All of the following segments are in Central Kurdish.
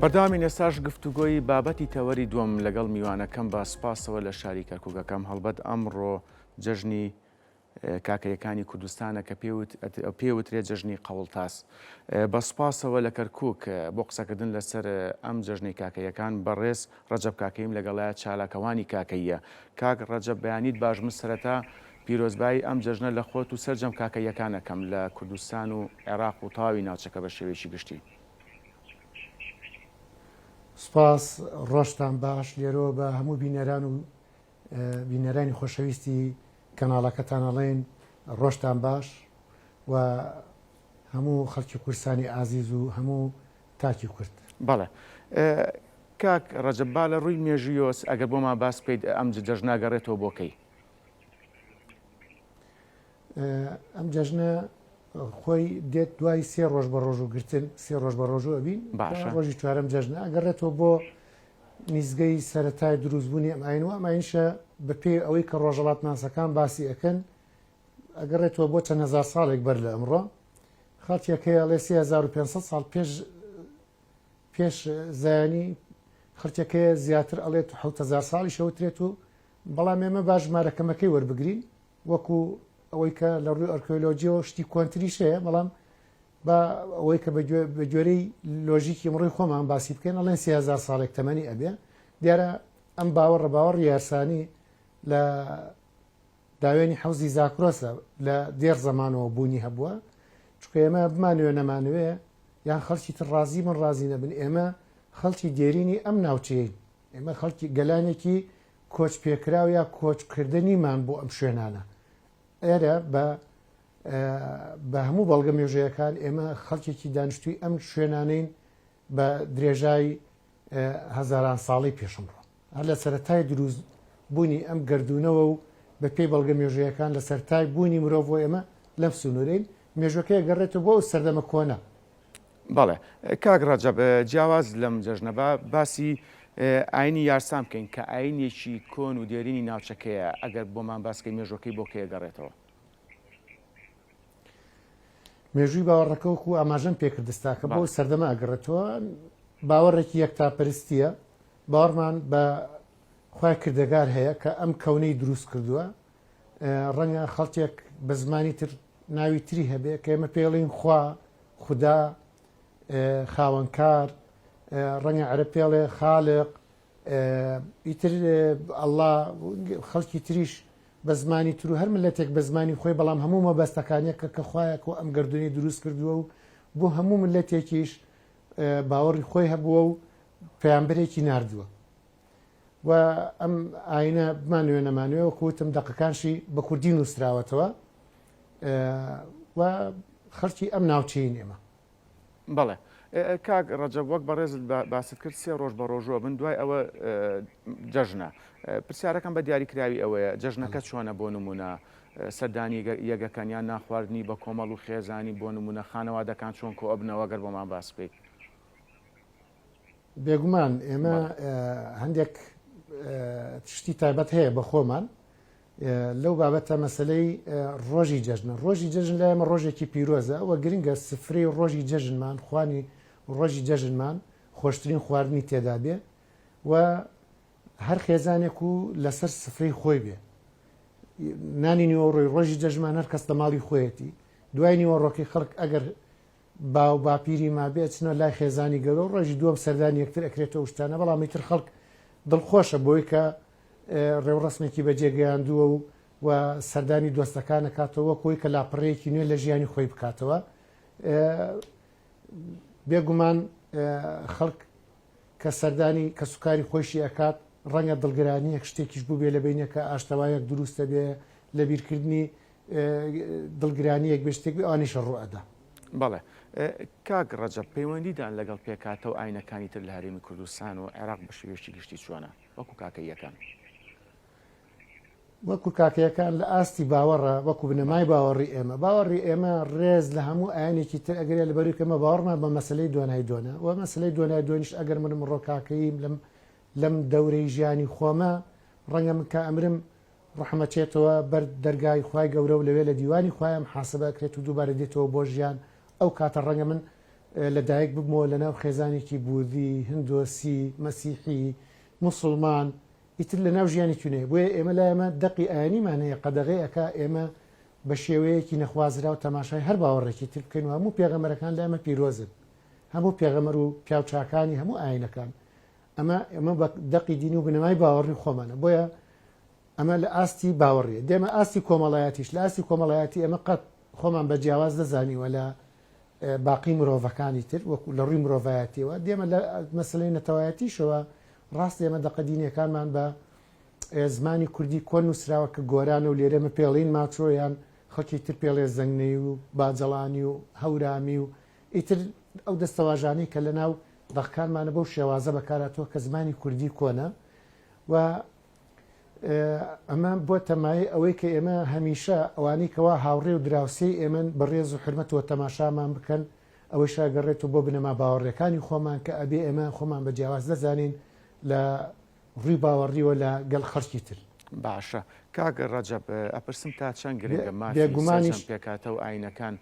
بەردەوامی ئێستاش گفتوگۆی بابەتی تەوەری دووەم لەگەڵ میوانەکەم بە سپاسەوە لە شاری کەرکووکەکەم هەڵبەت ئەمڕۆ جەژنی کاکەیەکانی کوردستانە کە پێوترێ جەژنی قەوڵتاس. بە سوپاسەوە لە کەرکووک بۆ قسەکردن لەسەر ئەم جەژنەی کاکەیەکان بەڕێز ڕەجەب کاکەییم لەگەڵایە چالاکەوانی کاکەییە. کاک ڕەجەب بەیانیت باش من سەرەتا پیرۆزبایی ئەم جەژنە لە خۆت و سەرجەم کاکەییەکان ئەکەم لە کوردستان و عێراق و تەواوی ناوچەکە بە شێوەیەکی گشتی. سوپاس ڕۆژتان باش لێرەوە بە هەموو بینەران و بینەرانی خۆشەویستی کەناڵەکەتان ئەڵێین ڕۆژتان باش و هەموو خەڵکی کوردستانی ئازیز و هەموو تاکی کورد. بەڵێ کاک ڕەجەب با لە ڕووی مێژوویەوە ئەگەر بۆمان باس بکەیت ئەم جەژنە ئەگەڕێتەوە بۆ کەی؟ ئەم جەژنە خۆی دێت دوای سێ ڕۆژ بە ڕۆژوو گرتن سێ ڕۆژ بە ڕۆژوو ئەبین باشە ڕۆژی چوارەم جەژنە ئەگەڕێتەوە بۆ نیزگەی سەرەتای دروستبوونی ئەم ئاین و ئەم ئاینشە بەپێی ئەوەی کە ڕۆژەڵاتناسەکان باسی ئەکەن ئەگەڕێتەوە بۆ چەند هەزار ساڵێک بەر لە ئەمڕۆ خەڵکێک هەیە ئەڵێ 3500 ساڵ پێش پێش زایانی خەڵکێک هەیە زیاتر ئەڵێت 7000 ساڵی شەوترێت و بەڵام ئێمە با ژمارە کەمەکەی وەربگرین وەکو ئەوەی کە لە ڕووی ئەرکۆلۆجیەوە شتی کۆنتریش هەیە بەڵام با ئەوەی کە بە گوێرەی لۆژیکی ئەمڕۆی خۆمان باسی بکەین ئەڵێن 3000 ساڵێک تەمەنی ئەبێ دیارە ئەم باوەڕە باوەڕی یارسانی لە داوێنی حەوزی زاکرۆسە لە دێر زەمانەوە بوونی هەبووە چونکە ئێمە بمانەوێ نەمانەوێ یان خەڵکی تر ڕازی بن ڕازی نەبن ئێمە خەڵکی دێرینی ئەم ناوچەیەین ئێمە خەڵکی گەلانێکی کۆچ پێکراو یا کۆچکردنیمان بۆ ئەم شوێنانە ئێرە بە بە هەموو بەڵگە مێژەیەکان ئێمە خەڵکێکی دانیشتووی ئەم شوێنانەین بە درێژای هەزاران ساڵی پێشمڕۆ هەر لە سەرەتای دروست بوونی ئەم گردونەوە و بە پێی بەڵگە مێژوویەکان لە سەرتای بوونی مرۆڤ ئێمە لەم سنوورەین مێژوەکەی گەڕێتەوە بۆ ئەو سەردەمە کۆنە. بەڵێ کاک ڕەجەب جیاواز لەم جەژنە با باسی ئاینی یارسان بکەین کە ئاینێکی کۆن و دێرینی ناوچەکەیە ئەگەر بۆمان باس کەی مێژوەکەی بۆ کەی ئەگەڕێتەوە؟ مێژووی باوەڕەکە وەکو ئاماژەم پێکرد ئێستاکە بۆ سەردەمە ئەگەڕێتەوە باوەڕێکی یەکتاپەرستیە باوەڕمان بە خوای کردەگار هەیە کە ئەم کەونەی دروست کردووە ڕەنگە خەڵکێک بە زمانی تر ناوی تری هەبێ کە ئێمە پێڵین خوا خودا خاوەنکار ڕەنگە عەرەب پێڵێ خالق ئیتر ئەڵڵا خەڵکی تریش بە زمانی تر و هەر ملەتێک بە زمانی خۆی بەڵام هەموو مەبەستەکانیەکە کە خوایەک و ئەم گەردوونی دروست کردووە و بۆ هەموو ملەتێکیش باوەڕی خۆی هەبووە و پەیامبەرێکی ناردووە و ئەم ئاینە بمانوێ نەمانوێ وەکو وتم دەقەکانشی بە کوردی نووسراوەتەوە و خەڵکی ئەم ناوچەین ئێمە. بەڵێ کاک ڕەجەب وەک بەڕێزت باست کرد سێ ڕۆژ بە ڕۆژووە بن دوای ئەوە جەژنە پرسیارەکەم بە دیاریکراوی ئەوەیە جەژنەکە چۆنە بۆ نمونە سەردانی یەگەکان یان ناخواردنی بە کۆمەڵ و خێزانی بۆ نمونە خانەوادەکان چۆن کۆ ئەبنەوە گەر بۆمان باس بکەیت. بێگومان ئێمە هەندێک شتی تایبەت هەیە بە خۆمان لەو بابەتە مەسلەی ڕۆژی جەژنە ڕۆژی جەژن لای ئێمە ڕۆژێکی پیرۆزە ئەوە گرنگە سفرەی ڕۆژی جەژنمان خوانی ڕۆژی جەژنمان خۆشترین خواردنی تێدا بێ و هەر خێزانێک و لەسەر سفرەی خۆی بێ نانی نیوەڕۆی ڕۆژی جەژمان هەر کەس لە ماڵی خۆیەتی دوای نیوەڕۆکەی خەڵک ئەگەر باو باپیری مابێ ئەچنە لای خێزانی گەورە و ڕۆژی دووەم سەردانی یەکتر ئەکرێتەوە و شتانە بەڵام ئیتر خەڵک دڵخۆشە بۆی کە ڕێوڕەسمێکی بەجێ گەیاندووە و و سەردانی دۆستەکان ئەکاتەوە وەک ئەوەی کە لاپەڕەیەکی نوێ لە ژیانی خۆی بکاتەوە بێگومان خەڵک کە سەردانی کەسوکاری خۆیشی ئەکات ڕەنگە دڵگرانیەک شتێکیش بووبێ لە بینەکە ئاشتەوایەک دروستە بێ لە بیرکردنی دڵگرانیەک بێ شتێک بێ ئەوانیشە ڕوو ئەدا. بەڵێ کاک ڕەجەب پەیوەندیدان لەگەڵ پێکهاتە و ئاینەکانی تر لە هەرێمی کوردستان و عێراق بە شێوەیەکی گشتی چۆنە وەکو کاکەییەکان؟ وەکو کاکەیەکان لە ئاستی باوەڕە وەکو بنەمای باوەڕی ئێمە باوەڕی ئێمە ڕێز لە هەموو ئاینێکی تر ئەگرێ لە بەروی کەمە باوەڕمان بە مەسلەی دۆنای دۆنە و مەسلەی دۆنای دۆنیش ئەگەر من مڕۆ کاکەییم لەم لەم دەورەی ژیانی خۆمە ڕەنگە من کە ئەمرم ڕۆحم ئەچێتەوە بەر دەرگای خوای گەورە و لەوێ لە دیوانی خوایە محاسبە ئەکرێت و دووبارە دێتەوە بۆ ژیان ئەو کاتە ڕەنگە من. لە دایک ببمەوە لە ناو خێزانێکی بوذی، هندۆسی، مەسیحی، موسڵمان، ئیتر لە ناو ژیانی تونەیە. بۆیە ئێمە لای ئێمە دەقی ئاینیمان هەیە قەدەغەی ئەکا ئێمە بە شێوەیەکی نەخوازراو تەماشای هەر باوەڕێکی تر بکەین و هەموو پێغەمبەرەکان لای ئێمە پیرۆزن. هەموو پێغەمبەر و پیاوچاکانی هەموو ئاینەکان. ئەمە ئێمە بە دەقی دینی و بنەمای باوەڕی خۆمانە. بۆیە ئەمە لە ئاستی باوەڕیە. دێمە ئاستی کۆمەڵایەتیش، لە ئاستی کۆمەڵایەتی ئێمە قەت خۆمان بە جیاواز نەزانیوە لە باقی مرۆڤەکانی تر وەکو لە ڕووی مرۆڤایەتیەوە. دێمە لە مەسەلەی نەتەوایەتیشەوە ڕاستە ئێمە دەقە دینیەکانمان بە زمانی کوردی کۆن نووسراوە کە گۆرانە و لێرە ئێمە پێڵین ماچۆ یان خەڵکی تر پێڵێ زەنگنەی و باجەڵانی و هەورامی و ئیتر ئەو دەستەواژانەی کە لەناو دەقەکانمانە بەو شێوازە بەکارهاتووە کە زمانی کوردی کۆنە و ئەمە بۆتە مایەی ئەوەی کە ئێمە هەمیشە ئەوانەی کەوا هاوڕێ و دراوسێی ئێمەن بە ڕێز و حورمەتەوە تەماشامان بکەن، ئەوەیش ئەگەڕێتەوە بۆ بنەما باوەڕیەکانی خۆمان کە ئەبێ ئێمە خۆمان بە جیاواز نەزانین لە ڕووی باوەڕیەوە لە گەڵ خەڵکی تر. باشە کاک ڕەجەب ئەپرسم تا چەند گرنگە مافی بێگومانیش. سەرجەم پێکهاتە و ئاینەکان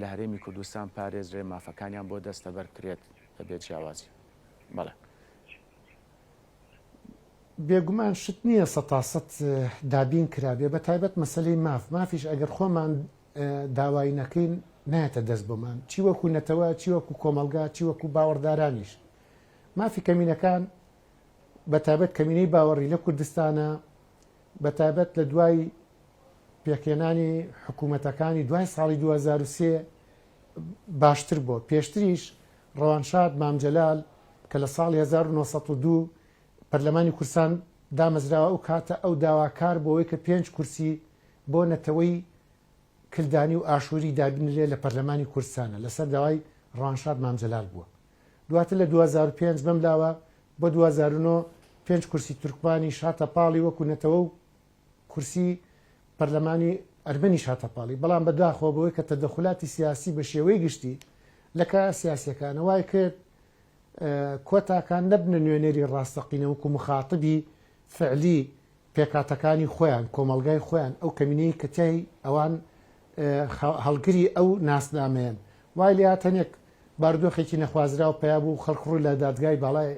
لە هەرێمی کوردستان پارێزرێ مافەکانیان بۆ دەستەبەر بکرێت بەبێ جیاوازی؟ بەڵێ. بێگومان شت نییە سەتاسەت دابین کرابێ بە تایبەت مەسەلەی ماف، مافیش ئەگەر خۆمان داوای نەکەین نایەتە دەست بۆمان چی وەکو نەتەوە چی وەکو کۆمەڵگا چی وەکو باوەڕدارانیش مافی کەمینەکان بە تایبەت کەمینەی باوەڕی لە کوردستانە بە تایبەت لە دوای پێکهێنانی حکوومەتەکانی دوای ساڵی 2003 باشتر بۆ پێشتریش ڕەوانشاد مام جەلال کە لە ساڵی 1902 پەرلەمانی کوردستان دامەزراوە ئەو کاتە ئەو داواکار بۆ ئەوەی کە پێنج کورسی بۆ نەتەوەی کلدانی و ئاشووری دابنرێ لە پەرلەمانی کوردستانە لەسەر داوای ڕەوانشاد مام جەلال بووە دواتر لە 2005 بەم لاوە بۆ 2009 پێنج کورسی تورکمانی شاتە پاڵی وەکو نەتەوە و کورسی پەرلەمانی ئەرمەنیش هاتە پاڵی، بەڵام بەداخەوە بەوەی کە تەدەخولاتی سیاسی بە شێوەی گشتی لە کایە سیاسیەکانە وای کرد کۆتاکان نەبنە نوێنەری ڕاستەقینە وەکو مخاتبی فعلی پێکهاتەکانی خۆیان، کۆمەڵگای خۆیان، ئەو کەمینەی کە تیای ئەوان هەڵگری ئەو ناسنامەیەن. وای لێهات هەنێک بارودۆخێکی نەخوازراو پەیا بوو و خەڵک ڕووی لە دادگای باڵای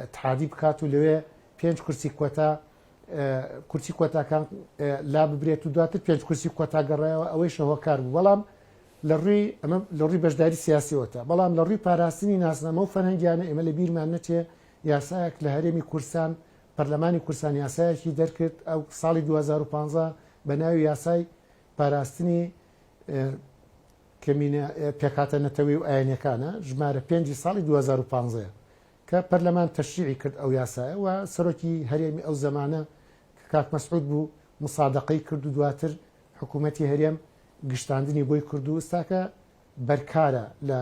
اتحادی بکات و لەوێ پێنج کورسی کۆتا کورسی کۆتاکان لاببرێت و دواتر پێنج کورسی کۆتا گەڕایەوە ئەوەیشە هۆکار بوو بەڵام لە ڕووی ئەمە لە ڕووی بەشداری سیاسیەوەتە بەڵام لە ڕووی پاراستنی ناسنامە و فەرهەنگیانە ئێمە لە بیرمان نەچێ یاسایەک لە هەرێمی کوردستان پەرلەمانی کوردستان یاسایەکی دەرکرد ئەو ساڵی 2015 بە ناوی یاسای پاراستنی کەمینە پێکهاتە نەتەوەی و ئاینەکانە ژمارە پێنجی ساڵی 2015 کە پەرلەمان تەشریعی کرد ئەو یاسایە و سەرۆکی هەرێمی ئەو زەمانە کە کاک مەسعود بوو مسادەقەی کرد و دواتر حکوومەتی هەرێم گشتاندنی بۆی کرد و ئێستاکە بەرکارە لە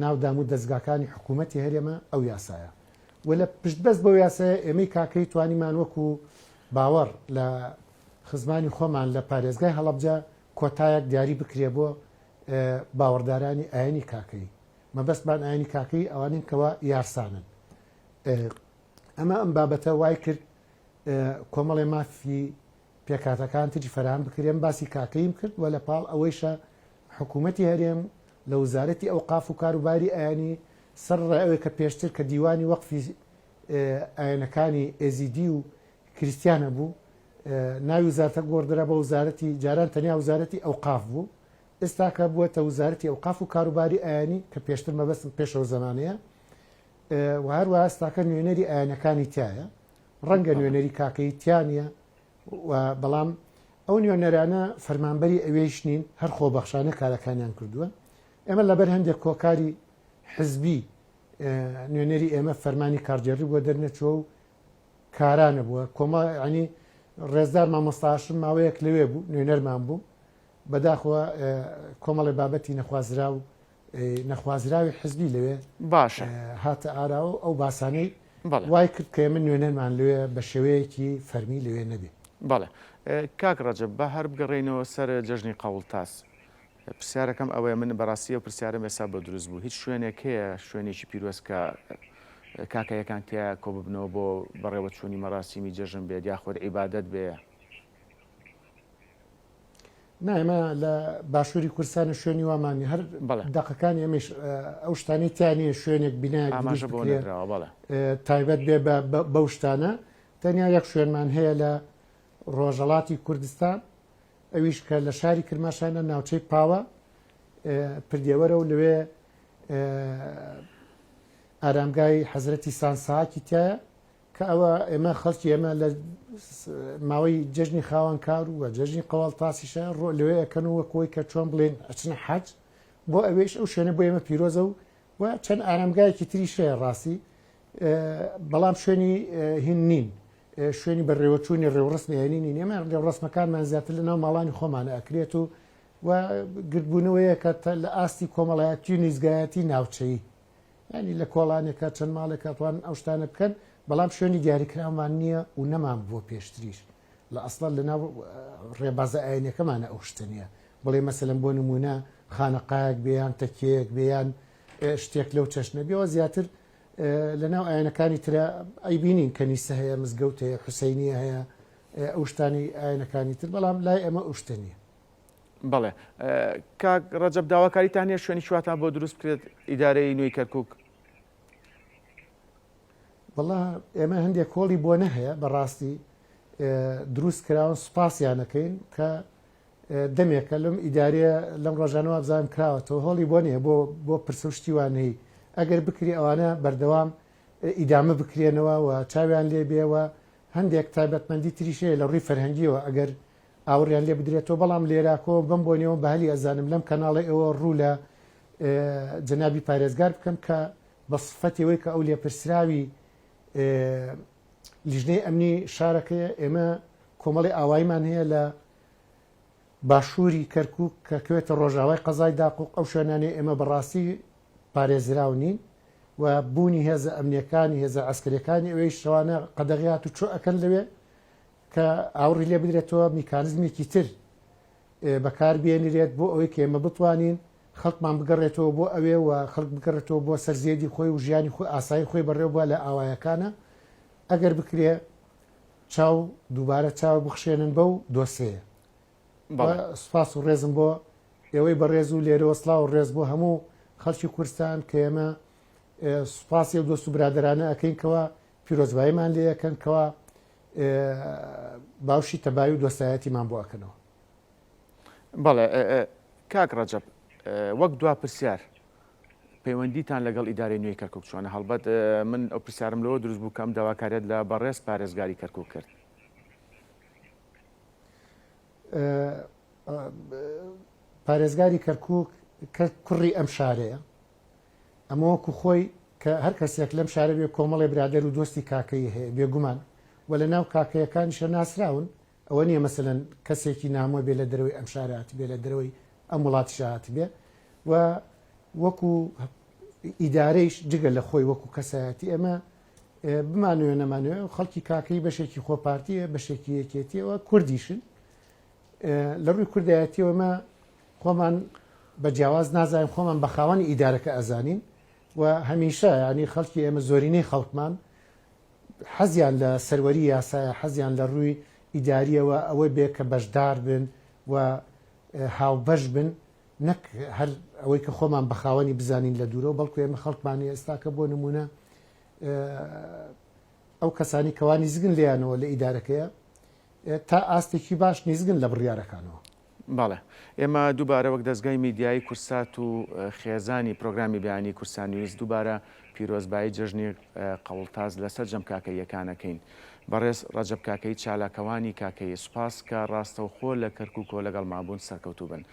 ناو دام و دەزگاکانی حکوومەتی هەرێمە ئەو یاسایە و لە پشتبەست بەو یاسایە ئێمەی کاکەی توانیمان وەکو باوەڕ لە خزمانی خۆمان لە پارێزگای هەڵەبجە کۆتایەک دیاری بکرێ بۆ باوەڕدارانی ئاینی کاکەیی. مەبەستمان ئاینی کاکەیی ئەوانەن کەوا یارسانن. ئەمە ئەم بابەتە وای کرد کۆمەڵێ مافی پێکهاتەکان تری فەراهەم بکرێن باسی کاکەییم کرد و لە پاڵ ئەوەیشە حکوومەتی هەرێم لە وزارەتی ئەوقاف و کاروباری ئایینی سەر ڕای ئەوەی کە پێشتر کە دیوانی وەقفی ئایینەکانی ئێزیدی و کریستیان هەبوو ناوی وزارەتە گۆڕدرا بە وزارەتی جاران تەنیا وزارەتی ئەوقاف بوو ئێستاکە بووەتە وزارەتی ئەوقاف و کاروباری ئایینی کە پێشتر مەبەستم پێشەوە زەمانەیە و هەروەها ئێستاکە نوێنەری ئایینەکانی تایە ڕەنگە نوێنەری کاکەیی تیا نییە و بەڵام ئەو نوێنەرانە فەرمانبەری ئەوێیش نین هەر خۆبەخشانە کارەکانیان کردووە ئێمە لەبەر هەندێک کۆکاری حزبی نوێنەری ئێمە فەرمانی کارگێڕی بۆ دەرنەچووە و کارا نەبووە کۆمە ینی ڕێزدار مامۆستا هاشم ماوەیەک لەوێ بوو نوێنەرمان بوو بەداخەوە کۆمەڵی بابەتی نەخوازراو نەخوازراوی حزبی لەوێ باشە هاتە ئاراوە ئەو باسانەی وای کرد کە ئێمە نوێنەرمان لەوێ بە شێوەیەکی فەرمی لەوێ نەبێ. بەڵێ کاک ڕەجەب با هەر بگەڕێینەوە سەر جەژنی قەوڵتاس پرسیارەکەم ئەوەیە من بەڕاستی ئەو پرسیارەم ئێستا بۆ دروست بوو هیچ شوێنێک هەیە شوێنێکی پیرۆز کە کاکەیەکان تیا کۆ ببنەوە بۆ بەڕێوەچوونی مەراسیمی جەژن بێت یاخود عیبادەت بێ؟ نا ئێمە لە باشووری کوردستانە شوێنی وامان نیە هەر بەڵێ. دەقەکانی ئێمەیش ئەو شتانەی تیا نییە شوێنێک بینایەک دروست ئاماژە بەوە بکرێ نەدراوە بەڵێ. تایبەت بێ بە بەو شتانە تەنیا یەک شوێنمان هەیە لە ڕۆژەڵاتی کوردستان ئەویش کە لە شاری کرماشانە ناوچەی پاوە پردێوەرە و لەوێ ئارامگای حەزرەتی سانساکی تایە کە ئەوە ئێمە خەڵکی ئێمە لە ماوەی جەژنی خاوەنکار و جەژنی قەواڵتاسیشە ڕۆ لەوێ ئەکەن و وەکۆی کە چۆن بڵێن ئەچنە حەج بۆ ئەوێش ئەو شوێنە بۆ ئێمە پیرۆزە و و چەند ئارامگایەکی تریش هەیە ڕاستی بەڵام شوێنی هین نین شوێنی بەڕێوەچوونی ڕێوڕسمی ئاینی نین ئێمە ڕێوڕسمەکانمان زیاتر لە ناو ماڵانی خۆمانە ئەکرێت و و گردبوونەوەیە کە لە ئاستی کۆمەڵایەتی و نیزگایەتی ناوچەیی یانی لە کۆڵانێکا چەند ماڵێک ئەتوانن ئەو شتانە بکەن بەڵام شوێنی دیاریکراومان نییە و نەمان بووە پێشتریش لە ئەسڵا لەناو ڕێبازە ئاینەکەمانە ئەو شتە نییە بڵێ مەسەلەن بۆ نمونە خانەقایەک بێ یان تەکیەیەک بێ یان شتێک لەو چەشنە بێەوە زیاتر لەناو ئاینەکانی ترە ئەیبینین کەنیسە هەیە مزگەوت هەیە حوسینیە هەیە ئەو شتانی ئاینەکانی تر بەڵام لای ئەمە ئەو شتە نییە. بەڵێ کاک ڕەجەب داواکاریتان هەیە شوێنی شواتان بۆ دروست بکرێت ئیدارەی نوێی کەرکک؟ وەڵا ئێمە هەندێک کۆڵی بۆ نەهەیە بەڕاستی دروست کراون سوپاسیانەکەین کە دەمێکە لەم ئیدارەیە لەم ڕۆژانەوە بزانم کراوەتەوە هۆڵی بۆ نیە بۆ بۆ پرسە و شتیوانەی ئەگەر بکری ئەوانە بەردەوام ئیدامە بکرێنەوە و چاویان لێ بێەوە هەندێک تایبەتمەندی تریشەیە لە ڕووی فەرهەنگیەوە ئەگەر ئاوڕیان لێ بدرێتەوە، بەڵام لێراکۆ بەم بۆنەوە بە هەلی ئەزانم لەم کەناڵەی ئێوە ڕوو لە جەنابی پارێزگار بکەم کە بە سفەتی ئەوەی کە ئەو لێپرسراوی لیژنەی ئەمنی شارەکەیە ئێمە کۆمەڵی ئاواییمان هەیە لە باشووری کەرکک کە کوێتە ڕۆژاوای قەزای داقوق ئەو شوێنانەی ئێمە بەڕاستی پارێزراو نین و بوونی هێزە ئەمنیەکانی هێزە عسکەریەکانی ئەوەی شەوانە قەدەغیات و چۆ ئەکەن لەوێ کە ئاوڕی لێ بدرێتەوە میکانزمێکی تر بەکار بێنرێت بۆ ئەوەی کە ئێمە بتوانین خەڵکمان بگەڕێتەوە بۆ ئەوێ و خەڵک بگەڕێتەوە بۆ سەر زێدی خۆی و ژیانی خۆی ئاسایی خۆی بەڕێوە بە لە ئاوایەکانە ئەگەر بکرێ چاو دووبارە چاو بخشێنن بەو دۆسەیە سپاس و ڕێزم بۆ ئێوەی بەڕێز و لێرەوە سڵاو و ڕێز بۆ هەموو خەڵکی کوردستان کە ئێمە سوپاسی و دۆست و برادرانە ئەەکەین کەەوە پیرۆزباییمان لێ ئەکەن کەوا باوشی تەبایی و دۆستایەتیمان بۆ ئەکەنەوە. بەڵێ کاک ڕەجەب وەک دوا پرسیار پەیوەندیتان لەگەڵ ئیدارەی نوێی کەرکک چۆنە هەڵبەت من ئەو پرسیارم لەوە دروست بوو کەم داواکاریت لە بەڕێز پارێزگاری کەرکک کرد. پارێزگاری کەرکک کە کوڕی ئەم شارەیە ئەمە وەکو خۆی کە هەر کەسێک لەم شارە بێ کۆمەڵێ برادەر و دۆستی کاکەیی هەیە بێگومان و لە ناو کاکەیەکانیشە ناسراون ئەوە نییە مەسەلەن کەسێکی نامۆ بێ لە دەرەوەی ئەم شارە هاتبێ لە دەرەوەی ئەم وڵاتیشە هاتبێ و وەکو ئیدارەیش جگە لە خۆی وەکو کەسایەتی ئێمە بمانەوێ نەمانەوێ خەڵکی کاکەی بەشێکی خۆپارتیە بەشێکی یەکێتیەوە کوردیشن لە ڕووی کوردایەتیەوە ئێمە خۆمان بە جیاواز نازانین خۆمان بە خاوەنی ئیدارەکە ئەزانین و هەمیشە ینی خەڵکی ئێمە زۆرینەی خەڵکمان حەزیان لە سەروەری یاسایە حەزیان لە ڕووی ئیداریەوە ئەوە بێ کە بەشدار بن و هاوبەش بن نەک هەر ئەوەی کە خۆمان بە خاوەنی بزانین لە دوورەوە بەڵکو ئێمە خەڵکمانی ئێستا کە بۆ نمونە ئەو کەسانی کەوانی زگن لێیانەوە لە ئیدارەکەیە تا ئاستێکی باش نیزگن لە بڕیارەکانەوە. بەڵێ. ئێمە دووبارە وەک دەزگای میدیایی کوردسات و خێزانی پرۆگرامی بەیانی کوردسات نیوز دووبارە پیرۆزبایی جەژنی قەوڵتاس لە سەرجەم کاکەییەکان ئەکەین. بەڕێز ڕەجەب کاکەیی چالاکەوانی کاکەیی سوپاس کە ڕاستەوخۆ لە کەرکوکەوە لەگەڵمان بوون سەرکەوتوو بن.